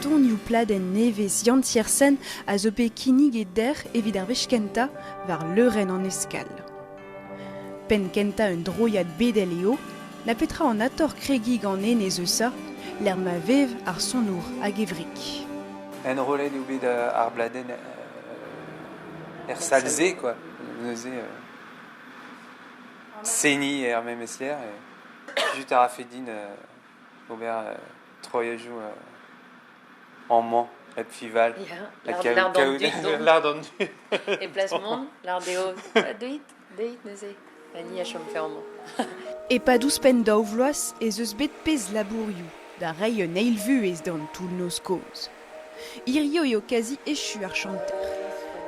Tonioù pladenn nevez Yann Tiersen a zo bet kinniget dec'h evit ar wech kentañ war leurenn an Eskal. Penn kentañ un droiad bedel eo, na petra an ator kregiñ gant enez Eusa, lec'h ma vev ar sonour hag e wreg. Enrollet eo bet ar bladenn er sal-se quoi. Neuze seniñ er memes lec'h e plijout a rafe din ober troiadoù amañ hep fival. Ya, lard an dud. Lard an dud. E plas mont, lard eo. Deuit, deuit neuze. Ha ni a chomfe amañ. E-pad ouzhpenn daou vloaz ez eus bet pezh labourioù da reiñ un eil vuhez d'an toull-noz kozh. Hirio eo kazi echu ar chanter.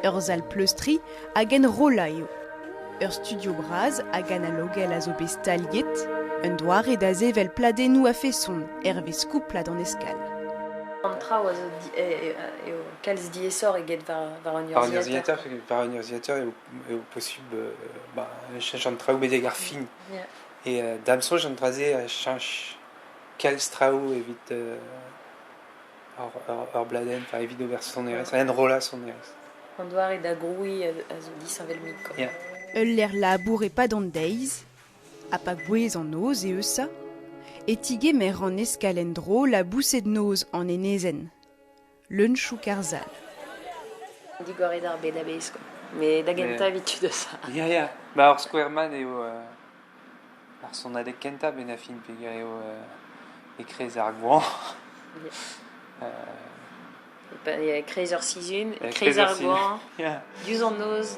Ur sal pleustriñ hag enrollañ eo. Ur studio bras hag analogel a zo bet staliet, un doare da sevel pladennoù a-feson hervez kouplad an Eskal. An traoù a zo eo kalz diaesoc'h eget war un urzhiataer. War un urzhiataer eo posubl ba, cheñch an traoù betek ar fin. E da'm soñj an dra-se a cheñch kalz traoù evit ur bladenn, enfin evit ober sonerezh, enrollañ sonerezh. An doare da grouiñ a zo disheñvel-mik. Yeah. Ul lec'h labour e-pad an deiz, ha pa gouezh an noz eo Eusa, e tigemer an Eskal en-dro laboused-noz an enezenn. Leun chouk ar sal. Digoret ar bed a-bezh, quoi. Mais da gentañ evit tud Eusa. Ya, ya. Ba ur skouer-mat eo ar sonadeg kentañ benn ar fin peogwir eo e-kreiz ar goañv. E-kreiz ur sizhun, e-kreiz ar goañv, diouzh an noz.